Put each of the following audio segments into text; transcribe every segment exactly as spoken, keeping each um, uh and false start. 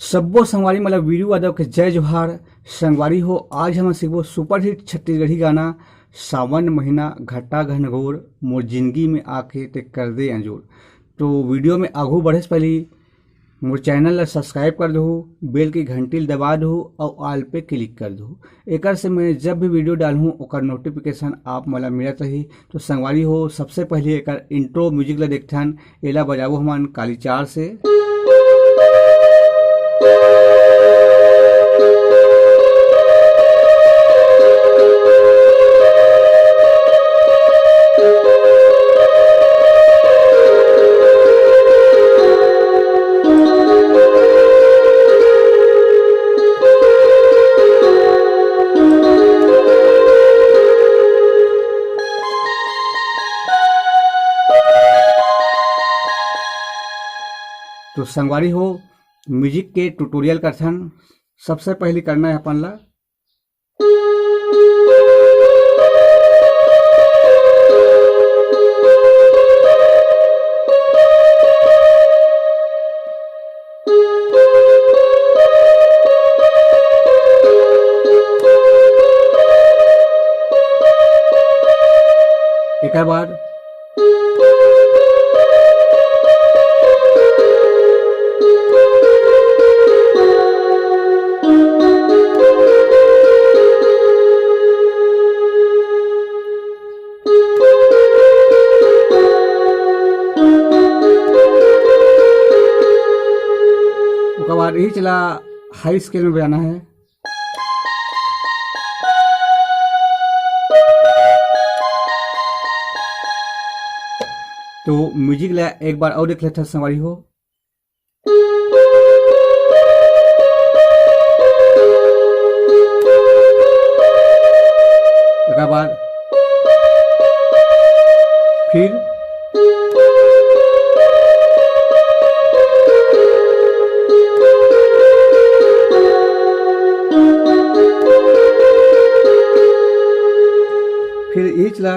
सब्बो संगवारी मन ल वीरू यादव के जय जोहार। संगवारी हो, आज हम सीखबो सुपरहिट छत्तीसगढ़ी गाना सावन महीना घटा घनघोर मोर जिंदगी में आके ते कर दे अंजोर। तो वीडियो में आगू बढ़े से पहले मोर चैनल ला सब्सक्राइब कर दहू, बेल की घंटी ला दबा दहू और ऑल पे क्लिक कर दहू। एकर से मैं जब भी वीडियो डालहूँ ओकर नोटिफिकेशन आप मन ला मिलत रही। तो संगवारी हो, सबसे पहले एकर इंट्रो म्यूजिक ला देखथन, एला बजाबो हमन काली चार से। तो संगवारी हो, म्यूजिक के ट्यूटोरियल करथन। सबसे पहले करना है अपन ला एकर बाद ओकर बाद इही चला हाई स्केल में बजाना है। तो म्यूजिक ला एक बार और देख लेते हैं संगवारी हो। एकर बाद फिर फिर इही चला।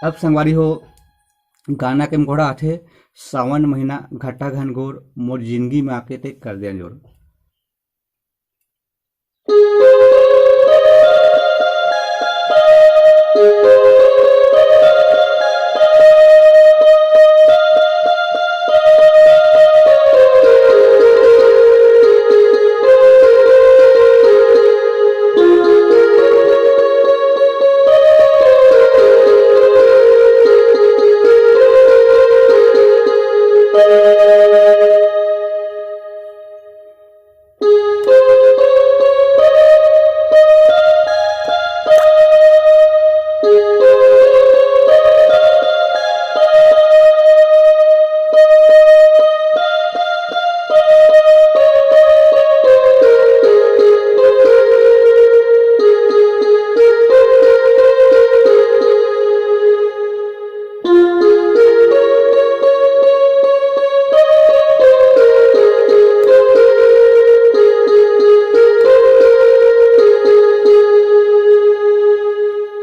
अब संगवारी हो, गाना के मुखड़ा आथे, सावन महीना घटा घनघोर, मोर जिंदगी में आके ते कर दे अंजोर।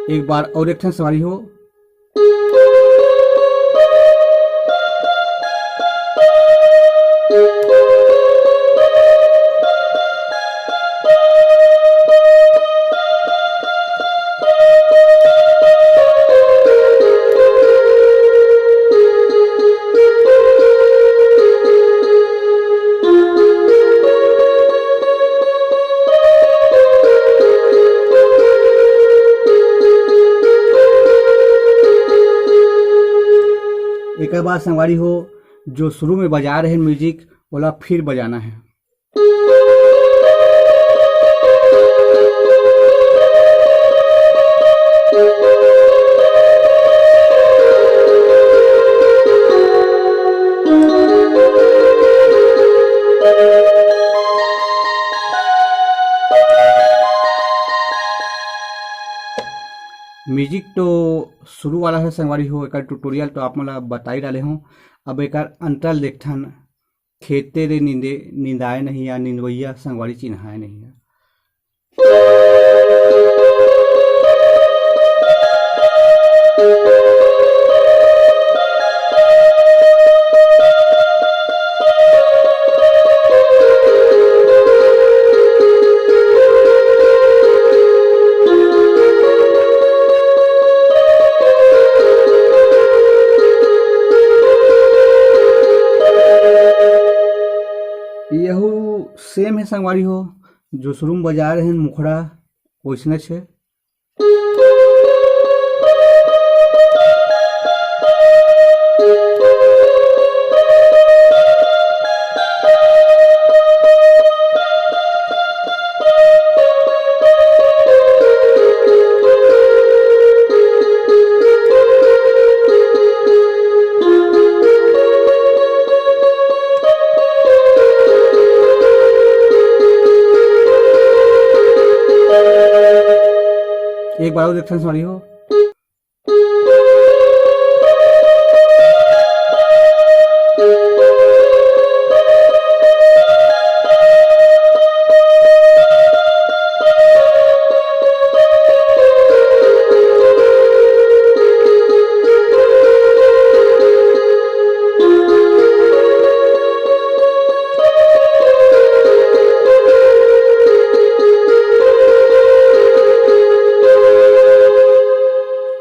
एक बार और एक ठन संगवारी हो। एकर बाद संगवारी हो, जो शुरू में बजा रहे म्यूजिक, ओला फिर बजाना है। म्यूजिक तो शुरू वाला है संगवारी हो, एकर ट्यूटोरियल तो आप मन ला बता ही डाले हों। अब एकर अंतरा ल देखथन, खेते रे नींदे निंदाए नहीं या निंदवैया संगवारी चिन्हाए नहीं या। यहू सेम हे संगवारी हो, जो शुरू में बजाए रहेन मुखड़ा, वैसने छे। एक बार और देखथन संगवारी हो।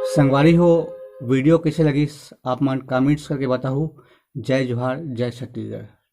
संगवारी हो, वीडियो कैसे लगिस, आप मन कमेंट्स करके बताहू। जय जोहार, जय छत्तीसगढ़।